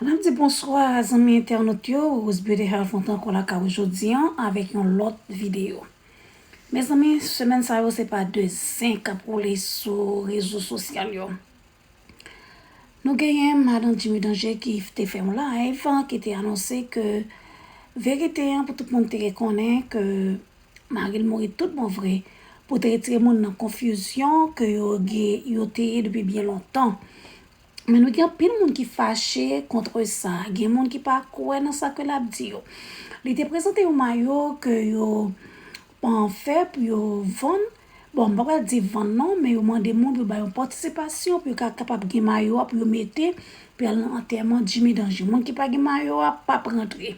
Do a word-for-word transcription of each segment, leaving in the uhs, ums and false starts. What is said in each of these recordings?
N ap di bonswa zanmi entènot yo, Rose Beauty Health mwen ankò lakay ou jodi an avèk yon lòt videyo. Mezanmi, semèn sa yo se pa de zen k ap woule sou rezo sosyal yo. Nou genyen madan Jimmy Danger ki te fè yon live ki te anonse ke verite an pou tout moun te konnen ke mari l mouri tout bon vre pou te retire moun nan konfizyon ke yo gen, yo te ye depi byen lontan. Men nou gen anpil moun ki fache kont sa. Gen moun ki pa kwè nan sa ke l ap di yo. Li te prezante yon mayo ke yo an fè pou yo vann. Bon, m pa pral di vann non, men yo mande moun pou yo ba yo patisipasyon pou yo ka kapab gen mayo a pou yo mete pou y al nan antèman Jimmy Danger. Moun ki pa gen mayo a p ap rantre.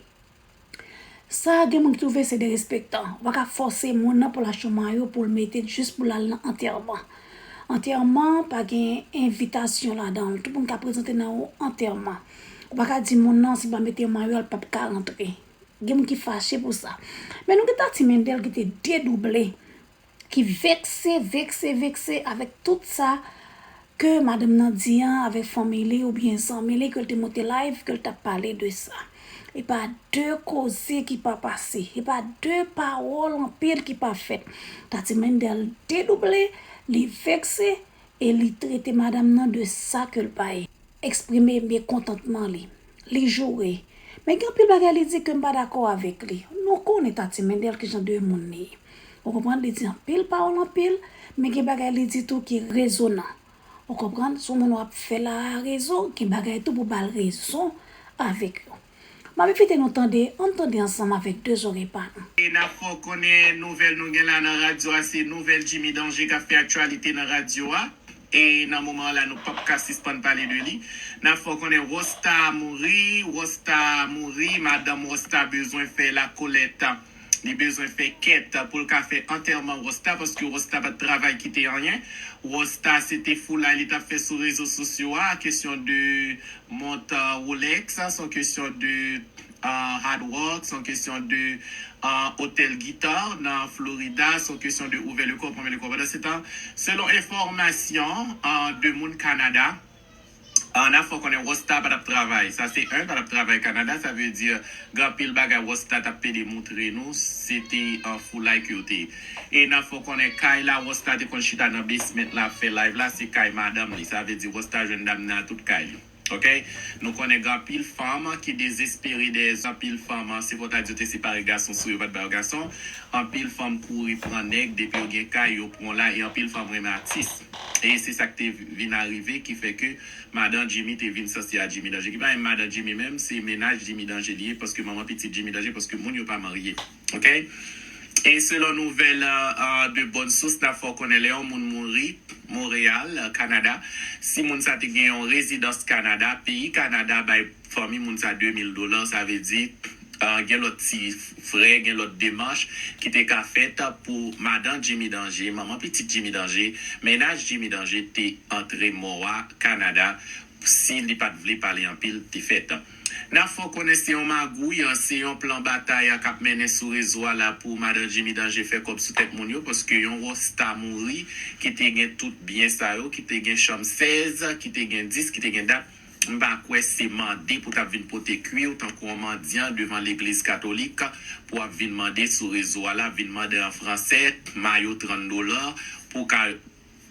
Sa gen moun ki twouve se derespektan. Ou pa ka fòse moun nan pou l achte yon mayo pou l mete jis pou l al nan antèman. Antèman pa gen envitasyon ladan l. Tout moun ka prezante nan yon antèman. Ou pa ka di moun nan si l pa mete yon mayo a l p ap ka rantre. Gen moun ki fache pou sa. Men nou gen Tati Mendel ki te dedouble, ki vekse, vekse, vekse avèk tout sa ke madanm nan di an avèk fanmi li oubyen zanmi li ke l te monte live ke l t ap pale de sa. E pa de koze ki pa pase. E pa de pawòl anpil ki pa fèt. Tati Mendel dedouble, li vekse e li trete madanm nan de sa ke l pa ye. Eksprime mekontantman li. Li joure. Men gen anpil bagay li di ke m pa dakò avèk li. Nou konnen Tati Mendel ki jan de moun li ye. Ou konprann? Li di anpil pawòl anpil, men gen bagay li di tou ki rezonan. Ou konprann? Si yon moun w ap fè la rezon, gen bagay tou pou ba l rezon avèk yo. M ap envite nou tande, ann tande ansanm avèk de zòrèy pa nou. E n ap fè w konnen nouvèl nou gen la nan radyo a, se nouvèl Jimmy Danger k ap fè aktyalite nan radyo a. E nan moman an la, nou p ap ka sispann pale de li. N ap fè w konnen Rosta mouri, Rosta mouri, madanm Rosta bezwen fè lakolèt. Li bezwen fè kèt pou l ka fè antèman Rosta, paske Rosta pa t travay kite anyen. Rosta, se te foulay li t ap fè sou rezo sosyo a, kesyon de mont, euh, Rolex, se yon kesyon de, euh, hard work, se yon kesyon de, euh, otèl Guitar nan Florida, se yon kesyon de ouvè lekò, pran lekò. Pandan se tan, selon enfòmasyon, euh, de moun Kanada, euh, n ap fè w konnen Rosta pa t ap travay. Sa se youn, pa t ap travay Kanada, sa vle di gen anpil bagay Rosta t ap pede moutre nou, se te, euh, foulay ke yo te ye. E n ap fè w konnen kay la, Rosta te konn chita nan basement la ap fè live la, se kay madanm li. Sa vle di Rosta jwenn dam nan tout kay li. Ok? Nou konnen gen anpil fanm ki dezespere dèyè zòn, anpil fanm, se fòtadi yo te separe gason sou yo, pa t ba yo gason. Anpil fanm kouri pran nèg, depi yo gen kay, yo pran la, e anpil fanm renmen atis. E se sa k te vin arive, ki fè ke madan Jimmy te vin sanse a Jimmy Danger. Ki pa menm madan Jimmy menm, se mennaj Jimmy Danger li ye, paske manman pitit Jimmy Danger, paske moun yo pa marye. Ok? E selon nouvèl, euh, euh, de bonne source, n ap fè w konnen lè yon moun mouri Monreyal, Kanada, si moun sa te gen yon rezidans Kanada, peyi Kanada bay fanmi moun sa de mil dola, sa vle di, euh, gen lòt ti frè, gen lòt demach ki te ka fèt pou madan Jimmy Danger, manman pitit Jimmy Danger, mennaj Jimmy Danger te antre mò a Kanada, si li pa t vle pale anpil, te fèt. N ap fè w konnen se yon magouy, se yon plan batay k ap mennen sou rezo a la pou madan Jimmy Danger fè kòb sou tèt moun yo, paske yon Rosta mouri ki te gen tout byen sa yo, ki te gen chanm sèz, ki te gen dis, ki te gen dat. M pa kwè se mande pou t ap vin pote kwi w tankou yon mandyan devan legliz katolik pou w ap vin mande sou rezo a la, vin mande an fransè, mayo trant dola pou w ka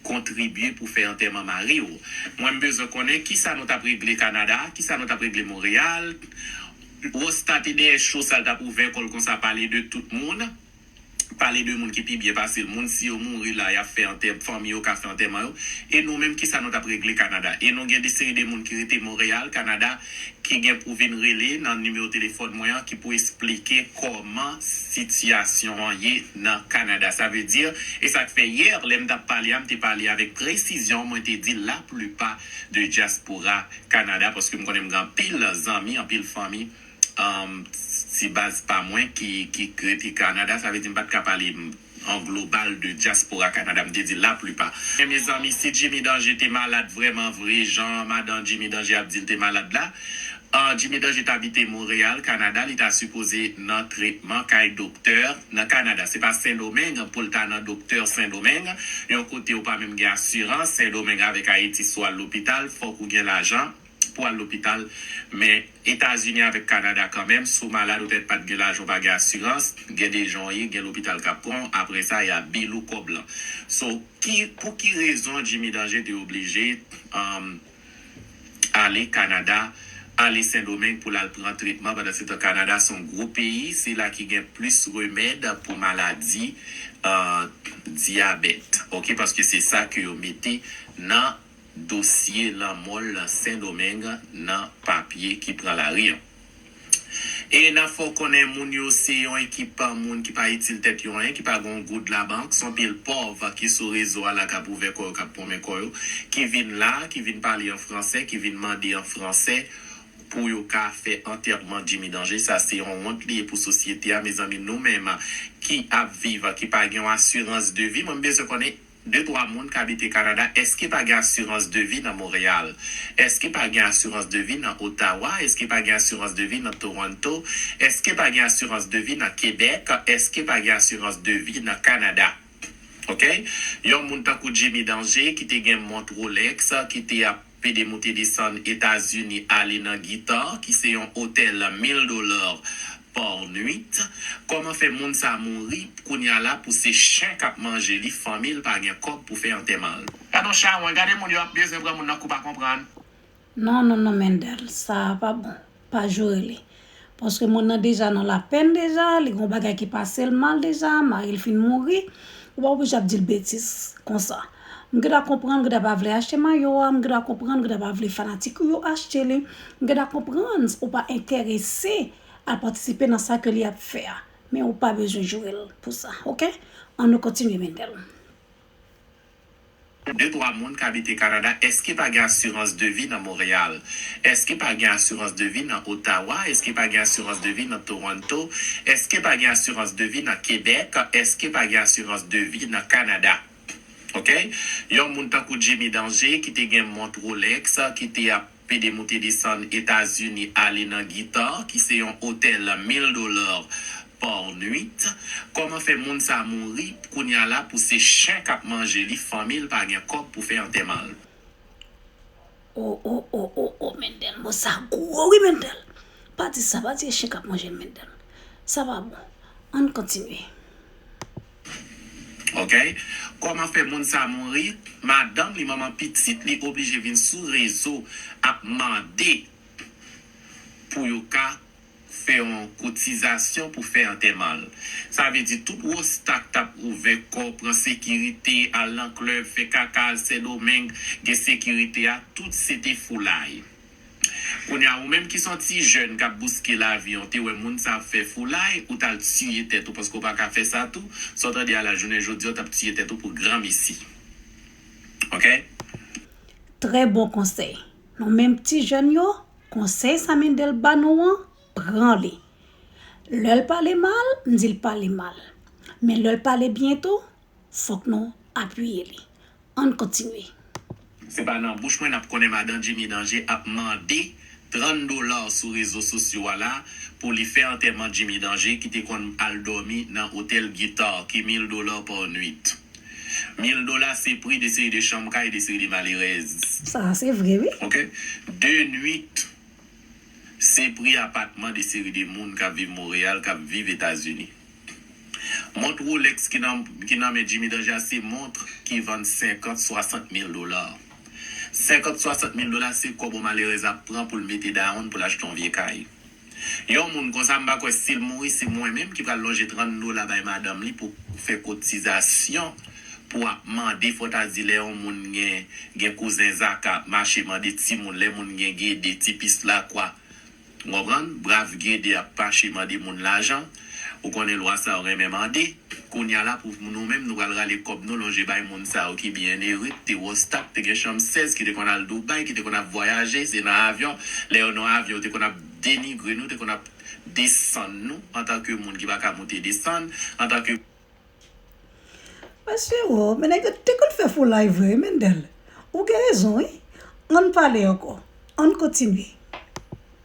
kontribye pou fè antèman mari w. Mwen, m bezwen konnen kisa nou t ap regle Kanada, kisa nou t ap regle Monreyal. Rosta te dèyè cho sa, l t ap ouvè kò l konsa, pale de tout moun. Pale de moun ki pi byen pase l. Moun, si yo mouri la, y ap fè antè-, fanmi yo ka fè antèman yo. E nou menm, kisa nou t ap regle Kanada? E nou gen de seri de moun ki rete Monreyal, Kanada, ki gen pou vin rele nan nimewo telefòn mwen an, ki pou esplike kòman sitiyasyon an ye nan Kanada. Sa vle di, e sa k fè yè, lè m t ap pale a, m te pale avèk presizyon, mwen te di laplipa de dyaspora Kanada, paske m konnen m gen anpil zanmi, anpil fanmi, um, ti baz pa mwen ki, ki rete Kanada. Sa vle di, m pa t ka pale an global de dyaspora Kanada, m te di laplipa. Men mezanmi, si Jimmy Danger te malad vrèman vre, jan madan Jimmy Danger ap di l te malad la, ah, Jimmy Danger t abite Monreyal, Kanada, li ta sipoze nan tretman kay doktè nan Kanada. Se pa Sendomeng pou l ta nan doktè Sendomeng, yon kote ou pa menm gen asirans. Sendomeng avèk Ayiti, si w al lopital, fòk ou gen lajan. pou al lopital. Men Etazini avèk Kanada kanmenm, si w malad, ou pèt pa t gen lajan, ou pa gen asirans, gen de jan w ye, gen lopital k ap pran w, apre sa, y a bil ou kòb lan. So, ki, pou ki rezon Jimmy Danger te oblije, um, ale Kanada, ale Sendomeng pou l al pran tretman, pandan se tan Kanada se yon gwo peyi, se la ki gen plis remèd pou maladi, uh, dyabèt, oke, paske se sa ke yo mete nan dosye lanmò l Sendomeng nan papye ki pran lari an. E n ap fè w konnen moun yo se yon ekip moun ki pa itil tèt yo anyen, ki pa gen yon goud labank, se yon pil pòv ki sou rezo a la k ap ouvè kò yo, k ap pwonmen kò yo, ki vin la, ki vin pale an fransè, ki vin mande an fransè pou yo ka fè antèman Jimmy Danger. Sa se yon wont li ye pou sosyete a, mezanmi, nou menm ki ap viv, ki pa gen yon asirans de vi, mwen m bezwen konnen de twa moun k abite Kanada, èske pa gen asirans de vi nan Monreyal? Èske pa gen asirans de vi nan Ottawa? Èske pa gen asirans de vi nan Toronto? Èske pa gen asirans de vi nan Kebèk? Èske pa gen asirans de vi nan Kanada? Oke? Yon moun tankou Jimmy Danger ki te gen mont Rolex, ki te ap pede moute desann Etazini ale nan Guitar, ki se yon otèl mil dola pa nwit. Kòman fè moun sa mouri, kounye a la pou se chen k ap manje li, fanmi l pa gen kòb pou fè antèman l? Gade yon chawony, gade moun yo ap bezwen pran moun nan kou pa konprann. Non, non, non, Mendel, sa a pa bon. Pa joure li. Paske moun nan deja nan lapèn deja, li gen yon bagay ki pase l mal deja, mari l fin mouri, ou pa oblije ap di l betiz konsa. M gentan konprann, gentan pa vle achte mayo a, m gentan konprann, gentan pa vle fanatik ou yo achte li, m gentan konprann ou pa enterese al patisipe nan sa ke li ap fè a. Men ou pa bezwen joure l pou sa, oke? Ann nou kontinye, Mendel. De twa moun k abite Kanada, èske pa gen asirans de vi nan Monreyal? Èske pa gen asirans de vi nan Ottawa? Èske pa gen asirans de vi nan Toronto? Èske pa gen asirans de vi nan Kebèk? Èske pa gen asirans de vi nan Kanada? Oke? Yon moun tankou Jimmy Danger ki te gen mont Rolex, ki te ap pede moute desann Etazini ale nan Guitar, ki se yon otèl mil dola pa nwit. Kòman fè moun sa mouri, kounye a la pou se chen k ap manje li, fanmi l pa gen kòb pou fè antèman l? O, o, o, o, o, Mendel, mo sa gwo wi, Mendel. Pa di sa, pa di e chen k ap manje l, Mendel. Sa pa bon. Ann kontinye. Oke? Kòman fè moun sa mouri? Madanm li, manman pitit li oblije vin sou rezo ap mande pou yo ka fè yon kotizasyon pou fè antèman l. Sa vle di tout wostak t ap ouvè kò, pran sekirite, al nan klèb, fè kaka, al Sendomeng, gen sekirite a, tout se te foulay. Kounye a, ou menm ki se yon ti jèn k ap bouske lavi an, te wè moun sa ap fè foulay, ou t al tiye tèt ou, paske w pa ka fè sa tou. Sa w tande a la, jounen jodi a, w t ap tiye tèt ou pou granmesi. Oke? Trè bon konsèy. Nou menm ti jèn yo, konsèy sa Mendel ba nou an, pran li. Lè l pale mal, m di l pale mal. Men lè l pale byen tou, fòk nou apiye li. Ann kontinye. Se pa nan bouch mwen n ap konnen madan Jimmy Danger ap mande trant dola sou rezo sosyo a la pou li fè antèman Jimmy Danger ki te konn al dòmi nan otèl Guitar ki mil dola pa nwit. Mil dola se pri de seri de chanm kay de seri de malerèz. Sa se vre wi. Oke? De nwit, se pri apatman de seri de moun k ap viv Monreyal, k ap viv Etazini. Mont Rolex ki nan, ki nan men Jimmy Danger a, se mont ki vann senkant, swasant mil dola. Senkant, swasant mil dola, se kòb yon malerèz ap pran pou l mete dawonn pou l achte yon vye kay. Yon moun konsa, m pa kwè si l mouri, se mwen menm ki pral lonje trant dola bay madanm li pou fè kotizasyon, pou ap mande, fò ta di lè yon moun gen, gen kouzen Zaka ap mache mande timoun, lè moun gen Gede, ti pis Lakwa, w konprann? Brav Gede ap mache mande moun lajan. Ou konnen lwa sa yo renmen mande. Kounye a la, pou nou menm, nou pral rale kòb nou lonje bay moun sa yo ki byen ere, te wostak, te gen chanm sèz, ki te konn al Dubai, ki te konn ap vwayaje, se nan avyon. Lè yo nan avyon, yo te konn ap denigre nou, te konn ap desann nou antanke moun ki pa ka moute desann, antanke Mesye, o, men nèg yo te konn fè foulay vre, Mendel. Ou gen rezon, wi. Ann pale ankò. Ann kontinye.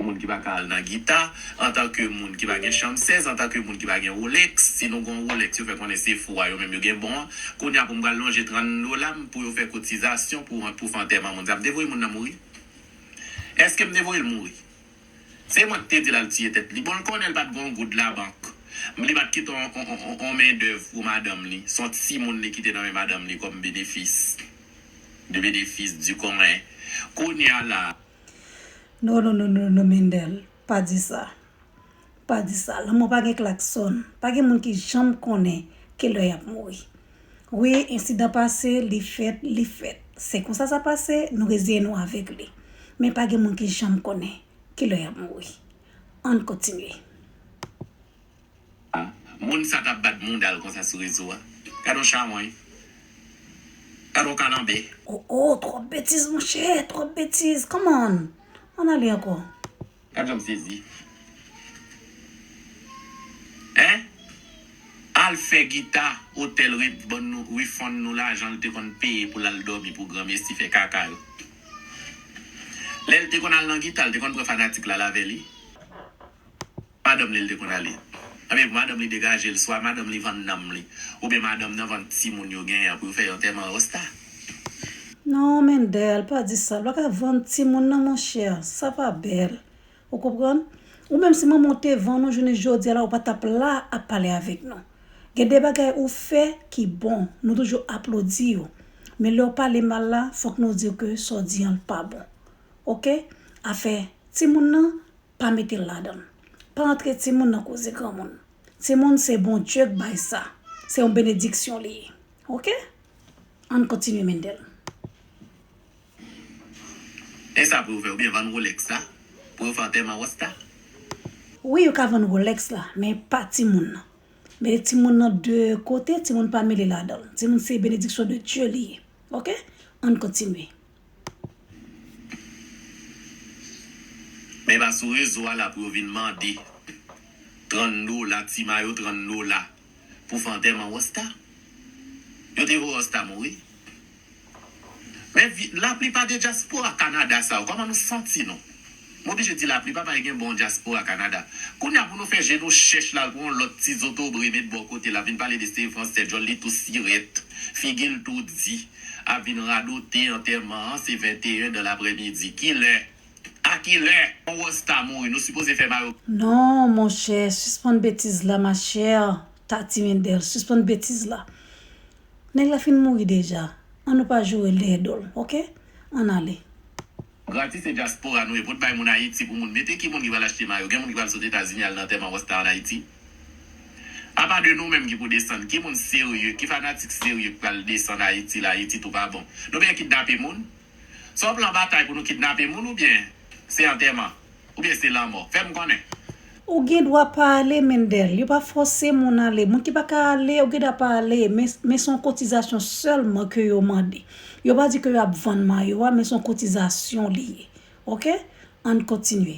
Moun ki pa ka al nan Guitar, antanke moun ki pa gen chanm sèz, antanke moun ki pa gen Rolex. Si nou gen yon Rolex, yo fè konnen se fou a, yo menm yo gen bon an. Kounye a pou m pral lonje trant dola m pou yo fè kotizasyon pou, pou fè antèman moun sa. M te voye moun nan mouri. Èske m te voye l mouri? Se mwen ki te di l al tiye tèt li. Bon, l konnen l pa t gen yon goud labank. Li pa t kite yon, yon, yon, yon, yon mendèv pou madanm li. Se yon timoun li kite nan men madanm li kòm benefis. De benefis di konnen. Kounye a la. Non, non, non, non, non, Mendel. Pa di sa. Pa di sa. Lanmò pa gen klaksòn. Pa gen moun ki janm konnen ki lè y ap mouri. Wi, ensidan pase, li fèt, li fèt. Se konsa sa pase, nou reziye nou avèk li. Men pa gen moun ki janm konnen ki lè y ap mouri. Ann kontinye. Moun sa t ap bat mouda l konsa sou rezo a. Gade yon chawony. Gade yon kalanbè. Oh, oh, twòp betiz, monchè, twòp betiz. Come on. Ann ale ankò. Gad jan m sezi. Hein? Al fè Gita otèl re- ban nou, refund nou lajan l te konn peye pou l al dòmi pou granmesi fè kaka yo. Lè l te konn al nan Gita, l te konn pran fanatik la l avè li. Madanm li l te konn ale. Ebyen pou madanm li degaje l, swa madanm li vann nanm li, oubyen madanm nan vann timoun yo genyen an pou yo fè yon antèman Rosta. Non, Mendel, pa di sa. L pa ka vann timoun nan, monchè. Sa pa bèl. Ou konprann? Ou menm si manman w te vann ou jounen jodi a la, ou pa t ap la ap pale avèk nou. Gen de bagay ou fè ki bon, nou toujou aplodi yo. Men lè w pale mal la, fòk nou di w ke sa w di an l pa bon. Oke? Afè timoun nan, pa mete l ladan l. Pa antre timoun nan koze granmoun. Timoun se Bondye k bay sa. Se yon benediksyon li ye. Oke? Ann kontinye, Mendel. E sa pou yo fè, oubyen vann Rolex la, pou yo fè antèman Rosta? Wi, yo ka vann Rolex la, men pa timoun nan. Mete timoun nan de kote, timoun pa mele ladan l. Timoun se benediksyon de Dye li ye. Oke? Ann kontinye. Men pa sou rezo a la pou yo vin mande trann dola, ti mayo trann dola pou fè antèman Rosta. Yo te voye Rosta mouri. Men vi- laplipa de dyaspora Kanada sa yo, kòman nou santi nou? M oblije di laplipa pa gen bon dyaspora Kanada. Kounye a pou nou fè je nou chèch la pou yon lòt ti zotobre met bò kote l ap vin pale de se fransè, djòl li tou sirèt, figi l tou di, ap vin radote antèman an se venteyen dan laprèmidi. Kilè? A kilè? Yon Rosta mouri, nou sipoze fè mayo. Non, monchè, sispann betiz la, ma chère. Tati Mendel, sispann betiz la. Nèg la fin mouri deja. Ann nou pa joure lè dòl, oke? Ann ale. Gratis se dyaspora nou ye, pot bay moun Ayiti pou moun mete ki moun ki pral achte mayo, gen moun ki pral sot Etazini al nan antèman Rosta ann Ayiti. Apa de nou menm ki pou desann, ki moun serye, ki fanatik serye ki pral desann Ayiti la, Ayiti tou pa bon. Nou bezwen kidnape moun? Se yon plan batay pou nou kidnape moun oubyen se antèman? Oubyen se lanmò? Fè m konnen. Ou gen dwa pa ale, Mendel. Yo pa fòse moun ale. Moun ki pa ka ale, ou gen dwa pa ale. Men, men se yon kotizasyon sèlman ke yo mande. Yo pa di ke y ap vann mayo a, men se yon kotizasyon li ye. Oke? Ann kontinye.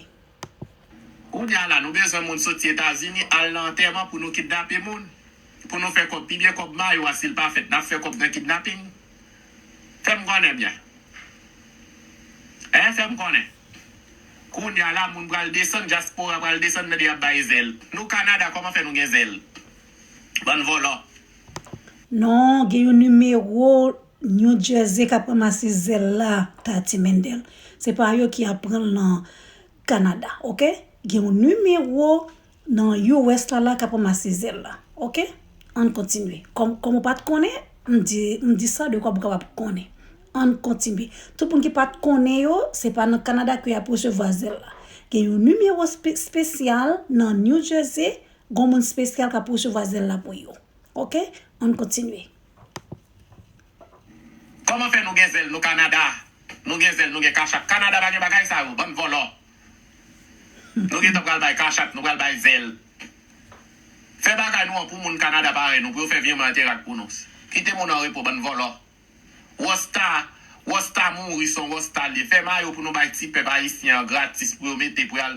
Kounye a la, nou bezwen moun soti Etazini al nan antèman pou nou kidnape moun. Pou nou fè kòb, pi byen kòb mayo a, si l pa fèt, n ap fè kòb nan kidnaping. Fè m konnen byen. Hein, fè m konnen. Kounye a la, moun pral desann, dyaspora pral desann, tande y ap bay zèl. Nou Kanada, kòman fè nou gen zèl? Bann vòlò. Non, gen yon nimewo New Jersey k ap ranmase zèl la, Tati Mendel. Se pa yo ki ap pran l nan Kanada, oke? Gen yon nimewo nan U S la la k ap ranmase zèl la, oke? Ann kontinye. Kòm, kòm ou pa t konnen, m di, m di sa de kwa pou w kapab konnen. Ann kontinye. Tout moun ki pa t konnen yo, se pa nan Kanada ke y ap resevwa zèl la. Gen yon nimewo espe- espesyal nan New Jersey, gen yon moun espesyal k ap resevwa zèl la pou yo. Oke? Ann kontinye. Kòman fè nou gen zèl, nou Kanada? Nou gen zèl, nou gen kachap. Kanada pa gen bagay sa yo, bann vòlò. Nou gentan pral bay kachap, nou pral bay zèl. Fè bagay nou an pou moun Kanada parèy nou, pou yo fè virman Interac pou nou. Kite moun an repo, bann vòlò. Rosta, Rosta mouri, se yon Rosta l ye. Fè mayo pou nou bay ti pèp ayisyen an gratis pou yo mete pou y al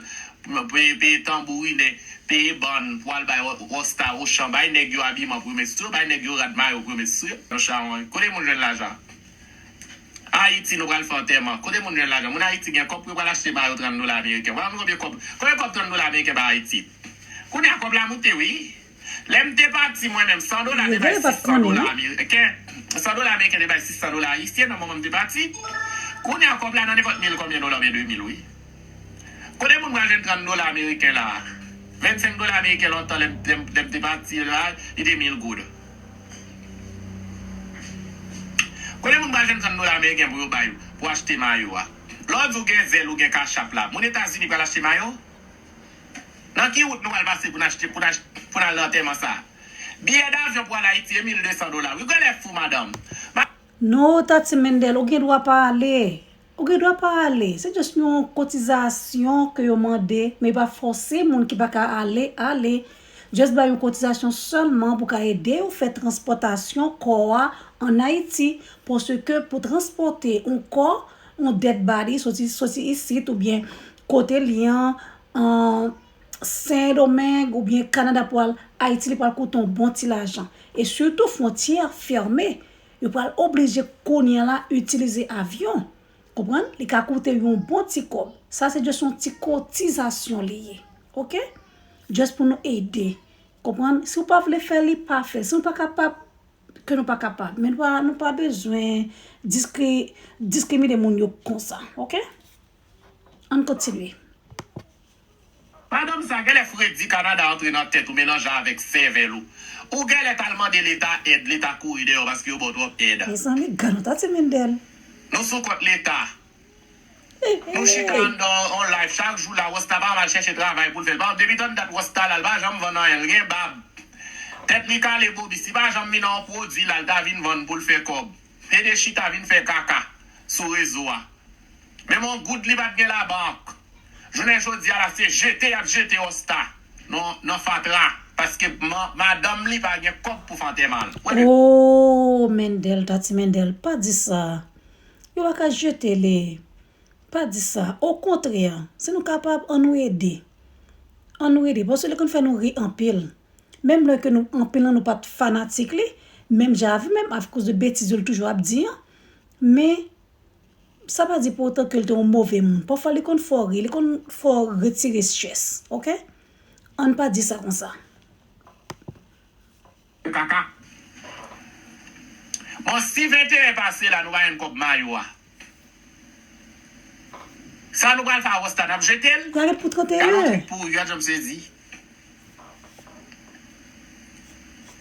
peye, peye tanbourinè, peye bann pou al bay Rosta Ochan, bay nèg yo abiman pou yo met sou yo, bay nèg yo rad mayo pou yo met sou yo. Yon chawony. Kote moun jwenn lajan? Ayiti nou pral fè antèman. Kote moun jwenn lajan? Moun Ayiti gen kòb pou yo pral achte mayo trann dola ameriken. Wè nou konbyen kòb, konbyen kòb trann dola ameriken bay Ayiti? Kounye a kòb la moute wi. Lè m te pati mwen menm, san dola te bay sis san dola ameriken. San dola ameriken te bay sis san dola ayisyen nan moman m te pati. Kounye a kòb la nan nenpòt mil konbyen dola oubyen de mil wi. Moun pral jwenn trant dola ameriken la. Vennsenk dola ameriken lontan, lè m, lè m, lè m te pati la, li te mil goud. Kote moun pral jwenn trant dola ameriken pou yo bay, pou achte mayo a? Lè w di w gen zèl, ou gen Cash App la, moun Etazini pral achte mayo? Nan ki wout nou pral pase pou n achte, pou n achte, pou n al nan antèman sa? Biyè davyon pou al Ayiti e mil de san dola. Wi, gade lè fou, madanm. Ma- Non, Tati Mendel, ou gen dwa pa ale. Ou gen dwa pa ale. Se just yon kotizasyon ke yo mande, men yo pa fòse moun ki pa ka ale, ale. Just ba yon kotizasyon sèlman pou ka ede yo fè transpòtasyon kò a ann Ayiti. Paske pou transpòte yon kò, yon dead body, soti, soti isit oubyen kote li an, an Sendomeng oubyen Kanada pou al Ayiti, li pral koute yon bon ti lajan. E sitou fwontyè fèmen, yo pral oblije kounye a la itilize avyon. Konprann? Li ka koute yon bon ti kòb. Sa se just yon ti kotizasyon li ye. Oke? Just pou nou ede. Konprann? Si w pa vle fè li, pa fè. Si nou pa kapab, ke nou pa kapab. Men nou pa, nou pa bezwen diskri-, diskrimine moun yo konsa. Oke? Ann kontinye. Madanm sa, genlè fredi Kanada antre nan tèt ou melanje avèk sèvèl ou. Ou genlè t al mande Leta èd, Leta kouri dèyè w paske yo ba w twòp èd. Mezanmi, gad yon Tati Mendel. Nou sou kont Leta. Nou chita anndan on live chak jou la, Rosta pa mal chèche travay pou l fè. Depi tann dat Rosta la, l pa janm vann anyen, l gen bab. Tèt li kale bobis, li pa janm vin nan on pwodui la, l ta vin vann pou l fè kòb. Pede chita vin fè kaka sou rezo a. Menm on goud li pa t gen labank. Jounen jodi a la, se jete y ap jete Rosta nan, nan fatra. Paske ma-, madanm li pa gen kòb pou fè antèman l. Oh, Mendel, Tati Mendel, pa di sa. Yo pa ka jete li. Pa di sa. Okontrè, si nou kapab, ann nou ede. Ann nou ede. Paske li konn fè nou ri anpil. Menm lè ke nou, anpil nan nou pa t fanatik li, menm jan avè m, akoz de betiz yo l toujou ap di an. Men, sa pa di pou otan ke l te yon move moun. Pafwa, li konn fè w ri, li konn fè w retire estrès, oke? Ann pa di sa konsa. Kaka. Bon, si venteyen pase la, nou pa jwenn kòb mayo a. Sa nou pral fè a Rosta, n ap jete l? Gade pou trant e en. Gade yon trik pouri, gad jan m sezi.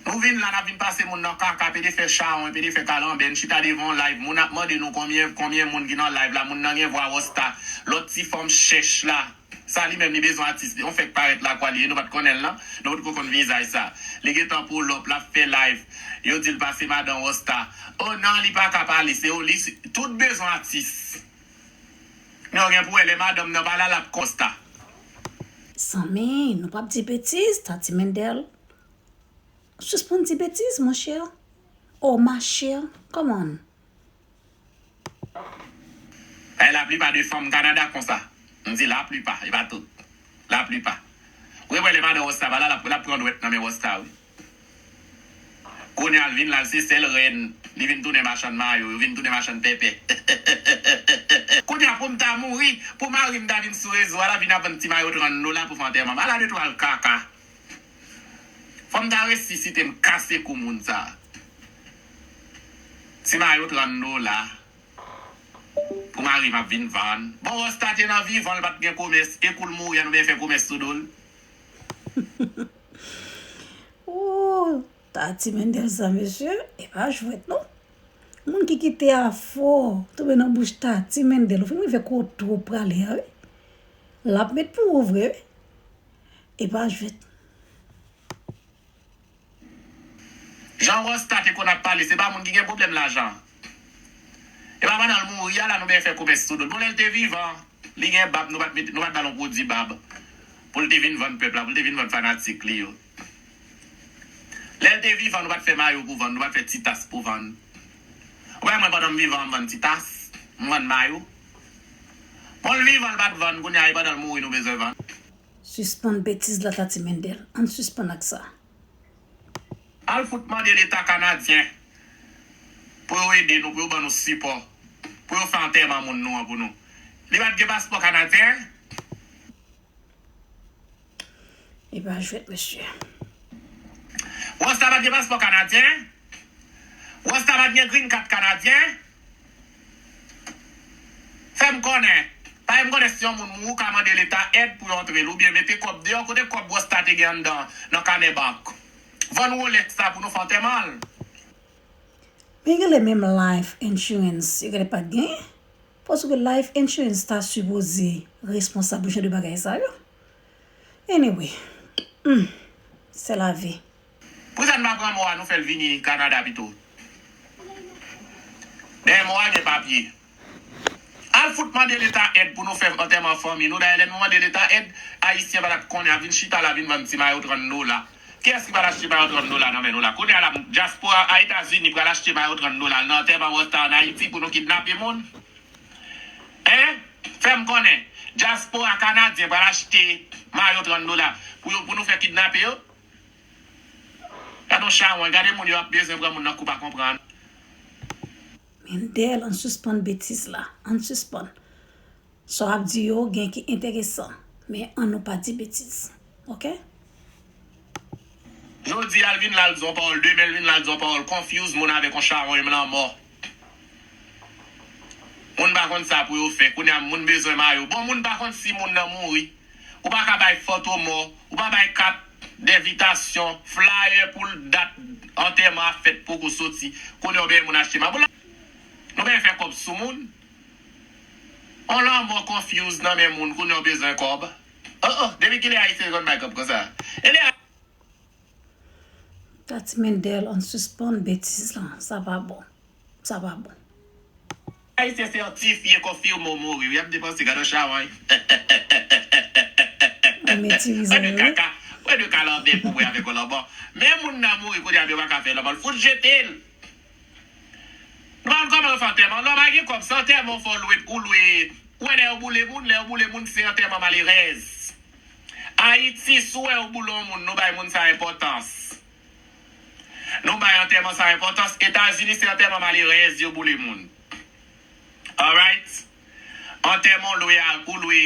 Nou vin la, n ap vin pase moun nan kaka, pede fè chawony, pede fè kalanbè, n chita devan yon live, moun ap mande nou konbyen, konbyen moun ki nan live la, moun nan gen vwa Rosta, lòt ti fanm chèch la. Sa li menm li bezwen atis, li, on fèk parèt lakwa li ye, nou pa t konnen l nan, nou potko konn vizaj sa. Li gentan pull up, l ap fè live. Yo di l pase madan Rosta. Oh non, li pa ka pale, se yo, li, tout bezwen atis. Men w gen pou wè lè madanm nan pa la, l ap konsta. Zanmi, nou p ap di betiz, Tati Mendel. Sispann di betiz, monchè. Oh, machè, come on. E laplipa de fanm Kanada konsa. M di laplipa, e pa tout. Laplipa. Ou wè lè madan Rosta pa la, l ap, l ap pran dwèt nan men Rosta, wi. Kounye a l vin la, l se sèl rèn. Li vin tounen machann mayo, yo vin tounen machann pèpè. Kounye a pou m ta mouri, pou mari m ta vin sou rezo a, l ap vin ap vann ti mayo trant dola pou fè antèman m. Ala de twal kaka. Fò m ta resisite m kase kou moun sa. Ti mayo trant dola. Pou mari m ap vin vann. Bon, Rosta te nan vivan, l pa t gen komès. E kou l mouri a, nou byen fè komès sou do l. Oh, Tati Mendel sa, mesye, e pa jwèt, non. Moun ki kite afè w tonbe nan bouch Tati Mendel, ou fin rive kote w prale a, wi. L ap met pou ou vre, wi. E pa jwèt. Jan Rosta te konn ap pale, se pa moun ki gen pwoblèm lajan. E pa pandan l mouri a la nou byen fè komès sou do l. Bon, lè l te vivan, li gen bab, nou pa t mete, nou pa t ba l yon pwodui bab. Pou l te vin vann pèp la, pou l te vin vann fanatik li yo. Lè l te vivan, nou pa t fè mayo pou vann, nou pa t fè ti tas pou vann. Ou wè mwen pandan m vivan, m vann ti tas, m vann mayo. Bon, l vivan, l pa t vann, kounye a, e pandan l mouri, nou bezwen vann. Sispann betiz la, Tati Mendel. Ann sispann ak sa. Al fout mande Leta kanadyen pou yo ede nou, pou yo ban nou sipò, pou yo fè antèman moun nou an pou nou. Li pa t gen paspò kanadyen? E pa jwèt, mesye. Rosta pa t gen paspò kanadyen? Rosta pa t gen green card kanadyen? Fè m konnen. Ay, m konnen si yon moun mouri, ou ka mande leta èd pou yo antre l, oubyen mete kòb deyò, kote kòb Rosta te gen anndan nan kanè bank? Vann Rolex la pou nou fè antèman l. Men genlè menm life insurance, yo genlè pa t genyen. Paske life insurance ta sipoze responsab pou jan de bagay sa yo. Anyway, hmm, se lavi. Poukisa n pa pran mò a, nou fè l vini Kanada pito? Dèyè mò a gen papye. Al fout mande leta èd pou nou fè antèman fanmi nou. Dayè, lè nou mande leta èd, Ayisyen pa t ap konnen, ap vin chita la, vin vann ti mayo trant dola. Kiyès ki pral achte mayo trant dola nan men nou la? Kounye a la, dyaspora a Etazini pral achte mayo trant dola nan antèman Rosta ann Ayiti pou nou kidnape moun? Hein? Fè m konnen. Dyaspora kanadyen pral achte mayo trant dola pou yo, pou nou fè kidnape yo? Gade yon chawony, gade moun yo ap bezwen pran moun nan kou pa konprann. Mendel, ann sispann betiz la. Ann sispann. Sa w ap di yo gen ki enteresan, men ann nou pa di betiz. Oke? Jodi a l vin la, l di yon pawòl, demen l vin la, l di yon pawòl, confuse moun avèk yon chawony lanmò. Moun pa konn sa pou yo fè. Kounye a, moun bezwen mayo. Bon, moun pa konn si moun nan mouri. Ou pa ka bay foto mò. Ou pa bay kat denvitasyon, flyer pou l dat antèman ap fèt poko soti. Kounye a, ou benyen moun achte mayo. Bon, la, nou benyen fè kòb sou moun. On lanmò confuse nan men moun, kounye a, ou bezwen kòb. Oh, oh, depi kilè Ayisyen konn bay kòb konsa? E lè Tati Mendel, ann sispann betiz lan. Sa pa bon. Sa pa bon. Ayisyen sètifye konfime w mouri wi, y ap depanse gade yon chawony. Mwen men ti rizan yo wi. Wè de kalanbè pou wè avèk yon lanmò. Men moun nan mouri kounye a, men yo pa ka fè lanmò, l fout jete l. Nou pa konn kòman yo fè antèman. Lè w pa gen kòb, se antèman w fè w lwe, ou lwe. Ou wè lè yo boule moun, lè yo boule moun, se antèman malerèz. Ayiti, si w wè yo boule yon moun, nou bay moun sa enpòtans. Nou bay antèman sa enpòtans. Etazini, se antèman malerèz yo boule moun. Alright? Antèman w lwe a, ou lwe,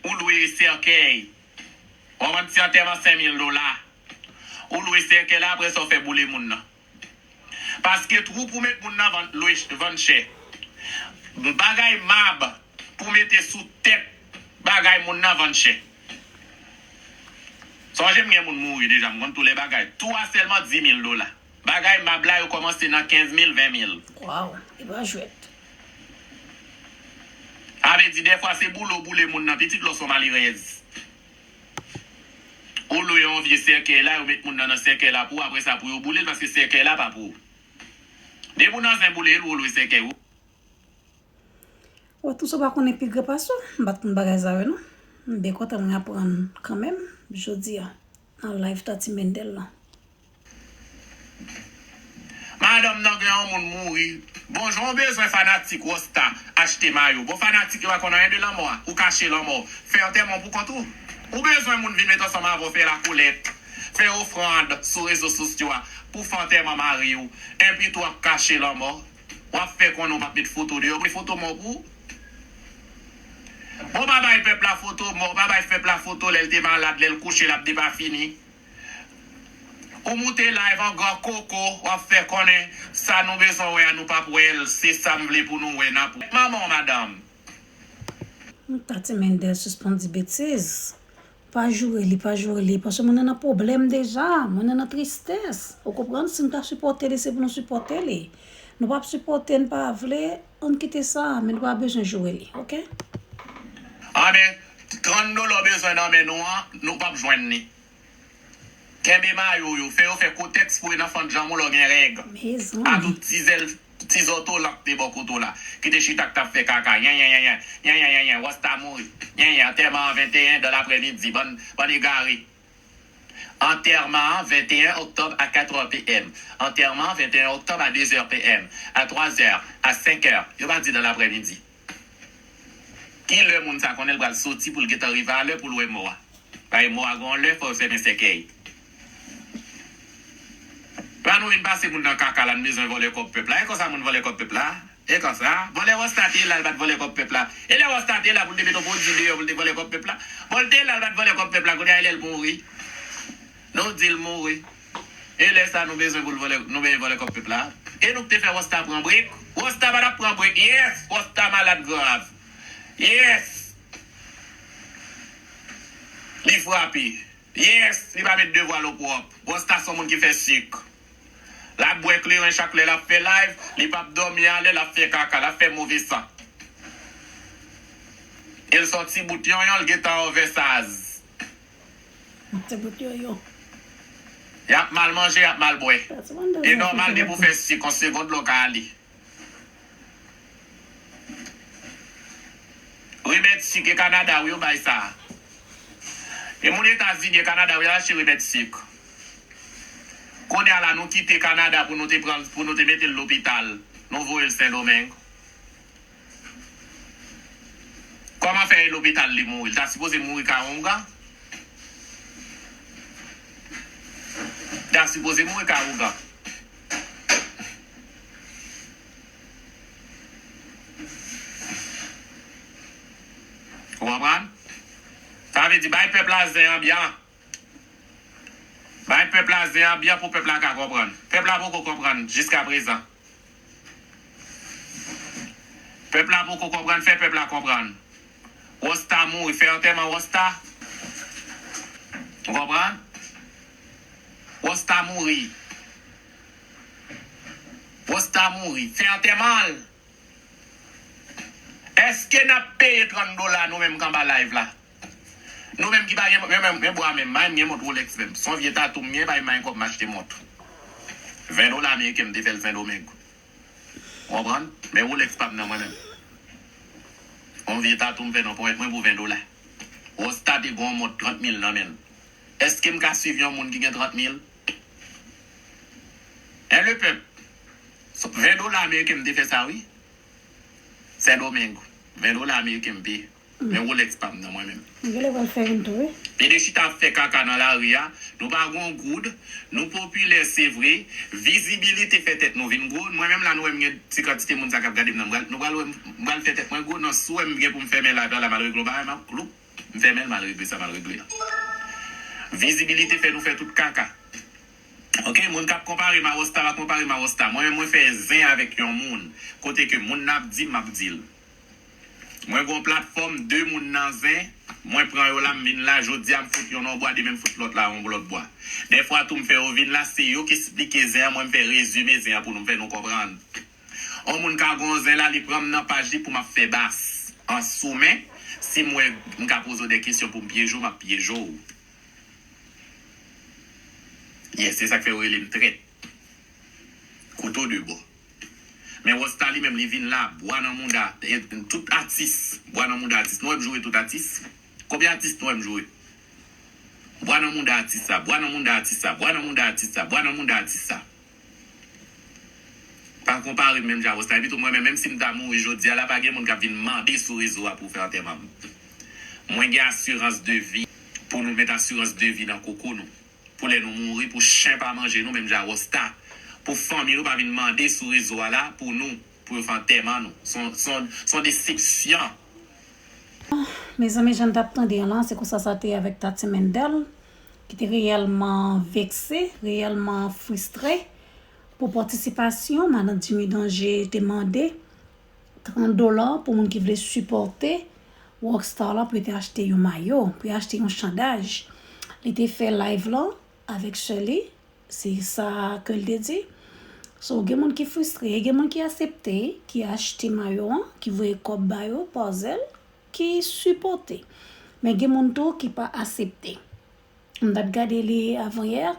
ou lwe sèkèy. Ou konprann, ti antèman senk mil dola. Ou lwe sèkèy la, apre sa w fè boule moun nan. Paske twou pou met moun nan vann, lwe ch-, vann chè. Bagay mab pou mete sou tèt bagay moun nan vann chè. Sonje m gen moun mouri deja, m konn tou lè bagay. Twou a sèlman dis mil dola. Bagay mab la yo kòmanse nan kenz mil, ven mil. Waw, e pa jwèt. Sa vle di dèfwa se boule w boule moun nan pitit lè w se yon malerèz. Ou lwe yon vye sèkèy la, yo met moun nan nan sèkèy la pou ou, apre sa pou yo boule l, paske sèkèy la pa pou ou. Depi w nan zen boule l, ou lwe sèkèy ou. Wè, tou sa w pa konnen pi gran pase w, m pa t konn bagay sa yo non. M byen kontan mwen aprann kanmenm, jodi a, nan live Tati Mendel lan. Madanm nan gen yon moun mouri. Bon, jan w bezwen fanatik Rosta achte mayo. Bon, fanatik yo pa konn anyen de lanmò a. Ou kache lanmò. Fè antèman w pou kont ou. Ou bezwen moun vin met ansanm avè w, fè lakolèt, fè ofrann sou rezo sosyo a pou fè antèman mari w. Enpi tou w ap kache lanmò. W ap fè konnen w p ap met foto deyò. Met foto mò pou ou. Bon, pa bay pèp la foto mò, pa bay pèp la foto lè l te malad, lè l kouche, l ap depafini. Ou moute live an gran koko, w ap fè konnen sa nou bezwen wè a, nou p ap wè l, se sa m vle pou nou wè, n ap wè. Manman w, madanm. Tati Mendel, sispann di betiz. Pa joure li, pa joure li, paske moun nan nan pwoblèm deja, moun nan nan tristès. Ou konprann? Si n ta sipòte li, se pou nou sipòte li. Nou p ap sipòte, n pa vle, ann kite sa, men nou pa bezwen joure li, oke? Anben, trant dola w bezwen nan men nou an, nou p ap jwenn li. Kenbe mayo yo, fè yo fè kotèks pou e nan fannjanm ou lè w gen règ. Mezanmi. A tout ti zèl, ti zòtolan k te bò kote w la, ki te chita k t ap fè kaka, yenyenyenyen, yenyenyenyen, Rosta mouri, yenyen, antèman an venteyen dan laprèmidi, bann, bann egare. Antèman an venteyen oktòb a katrè p m. Antèman an venteyen oktòb a dezè p m, a twazè, a senkè, yo pa di dan laprèmidi. Kilè moun sa konnen l pral soti pou l gentan rive a lè pou l wè mò a? Paske mò a gen yon lè fò yo fèmen sèkèy. La nou vin pase moun nan kaka la, n bezwen vòlè kòb pèp la. E konsa moun vòlè kòb pèp la? E konsa? Bon, lè Rosta te la, l pa t vòlè kòb pèp la. E lè Rosta te la pou l te mete yon pwodui deyò pou l te vòlè kòb pèp la? Bon, l te la, l pa t vòlè kòb pèp la, kounye a e lè l mouri. Nou di l mouri. E lè sa nou bezwen pou l vòlè, nou bezwen vòlè kòb pèp la. E nou k te fè Rosta pran brek. Rosta pa t ap pran brek. Yes, Rosta malad grav. Yes! Li frape. Yes! Li pa met devwa l opwòp. Rosta se yon moun ki fè sik. L ap bwè kleren chak lè l ap fè live, li p ap dòmi alè, l ap fè kaka, l ap fè move san. E l se yon ti bout yonyon, l gentan an vèsaz. Ti bout yonyon. Y ap mal manje, y ap mal bwè. E nòmal depi w fè sik, yon segonn lè w ka ale. Remèd sik e Kanada, wi, yo bay sa. E moun Etazini e Kanada, wi, al achte remèd sik. Kounye a la, nou kite Kanada pou nou te pran, pou nou te mete l lopital. Nou voye l Sendomeng. Kòman fè e lopital li mouri? Li ta sipoze mouri ka onga? Li ta sipoze mouri ka onga. Ou konprann? Sa vle di, bay pèp la zen an byen. Bay pèp la zen an byen pou pèp la ka konprann. Pèp la poko konprann jiska prezan. Pèp la poko konprann, fè pèp la konprann. Rosta mouri, fè antèman Rosta. Ou konprann? Rosta mouri. Rosta mouri, fè antèman l. Èske n ap peye trant dola nou menm k anba live la? Nou menm ki pa gen, men, men, men bwa menm, mwen gen mont Rolex menm. Se yon vye tatou m gen, bay mwen kòb m achte mont. Ven dola ameriken m te fè l Sendomeng. Ou konprann? Men Rolex pa m nan mwen menm. Yon vye tatou m fè nan ponyèt mwen pou ven dola. Rosta te gen yon mont trant mil nan men l. Èske m ka swiv yon moun ki gen trant mil? Hein, lepèp, ven dola ameriken m te fè sa, wi. Sendomeng, ven dola ameriken m peye. Men Rolex pa m nan mwen menm. M genlè pral fè youn tou, wi. E de chita ap fè kaka nan lari a, nou pa gon goud, nou popilè, se vre, vizibilite fè tèt nou vin gwo. Mwen menm la, nou wè m gen ti kantite moun sa k ap gade m nan, m pral, nou pral wè m, m pral fè tèt mwen gwo, non, si w wè m gen pou m fèmen live la, la, m al regle yon bagay, m ap gloup. M fèmen l, m al regle sa m al regle a. Vizibilite fè nou fè tout kaka. Ok, moun k ap konpare m a Rosta, pa konpare m a Rosta. Mwen menm, mwen fè zen avèk yon moun. Kote ke moun nan ap di m, m ap di l. Mwen gen yon platfòm, de moun nan zen, mwen pran yo la, m vin la, jodi a m fout yonn yon bwa, demen m fout lòt la yon lòt bwa. Dèfwa tou m fè yo vin la, se yo k esplike zen an, mwen m fè rezime zen an pou nou, m fè nou konprann. Yon moun ka gen yon zen la, li pran m nan paj li pou m ap fè bas. An soumen, si m wè m ka poze w de kesyon pou m pyeje w, m ap pyeje w. Yes, se sa k fè yo rele m trèt. Kouto de bò. Men Rosta li menm, li vin la, bwa nan mouda, e, tout atis, bwa nan mouda atis. Nou wè m joure tout atis? Konbyen atis nou wè m joure? Bwa nan mouda atis sa, bwa nan mouda atis sa, bwa nan mouda atis sa, bwa nan mouda atis sa. Pa konpare m menm jan a Rosta. Epi tou, mwen menm, menm si m ta mouri jodi a la, pa gen moun k ap vin mande sou rezo a pou fè antèman m. Mwen gen asirans de vi pou nou met asirans de vi nan koko nou. Pou lè nou mouri, pou chen pa manje nou, menm jan a Rosta. Pou fanmi nou pa vin mande sou rezo a la pou nou, pou yo fè antèman nou. Se yon, se yon, se yon desepsyon. Mezanmi, jan n t ap tande an lan, se konsa sa te ye avèk Tati Mendel, ki te reyèlman vekse, reyèlman fristre pou patisipasyon madan Jimmy Danger te mande trant dola pou moun ki vle sipòte Rockstar la pou yo te achte yon mayo, pou yo achte yon chandaj. Li te fè live lan avèk sè li, se sa ke l te di. So, gen moun ki fristre, gen moun ki aksepte, ki achte mayo an, ki voye kòb ba yo, pa Zelle, ki sipòte. Men gen moun tou ki pa aksepte. M t ap gade li avanyè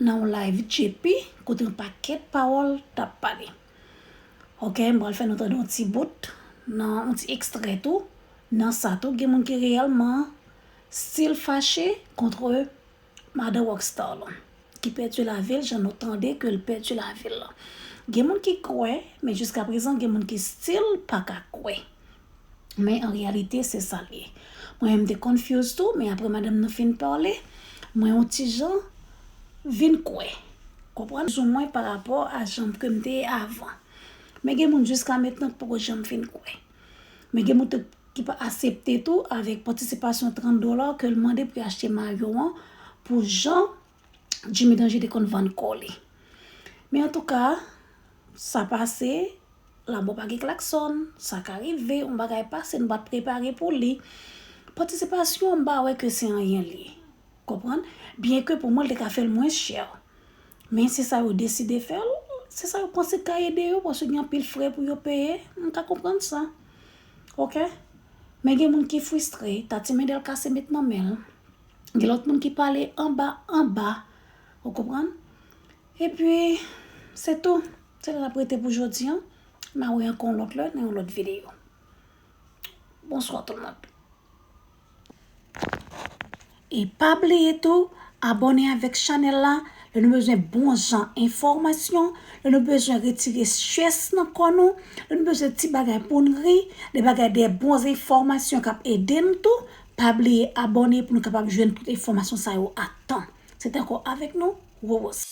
nan yon live J P, kote yon pakèt pawòl t ap pale. Ok, m pral fè nou tande yon ti bout, nan yon ti ekstrè tou. Nan sa tou, gen moun ki reyèlman still fache kont madan Rockstar lan, ki pèdi lavi l, jan nou tande ke l pèdi lavi l lan. Gen moun ki kwè, men jiskaprezan, gen moun ki still pa ka kwè. Men an reyalite, se sa l ye. Mwen menm, m te confuse tou, men apre madanm nan fin pale, mwen yon ti jan vin kwè. Konprann? Plizoumwen pa rapò a jan ke m te ye avan. Men gen moun jiska mentnan ki poko janm fin kwè. Men gen moun tou ki pa aksepte tou avèk patisipasyon trant dola ke l mande pou y achte mayo an pou jan Jimmy Danger te konn vann kò li. Men antouka, sa pase, Lanmò pa gen klaksòn, sa ka rive, yon bagay pase, nou pa t prepare pou li. Patisipasyon, m pa wè ke se anyen li ye. Konprann? Byenke pou mwen, li te ka fè l mwens chè. Men se sa yo deside fè l, se sa yo panse k ka ede yo, paske gen anpil frè pou yo peye, m ka konprann sa. Oke? Men gen moun ki fristre, ta ti men dèl kase met nan men l. Gen lòt moun ki pale anba, anba. Ou konprann? Epi, se tou. Se la n ap rete pou jodi a. N a wè ankò yon lòt lè nan yon lòt videyo. Bonswa tout moun. E pa bliye tou, abòne avèk chanèl la. Lè nou bezwen bon jan enfòmasyon, lè nou bezwen retire strès nan kò nou, lè nou bezwen ti bagay pou n ri, de bagay, de bon enfòmasyon k ap ede n tou, pa bliye abòne pou nou kapab jwenn tout enfòmasyon sa yo a tan. Se te ankò avèk nou, Rose.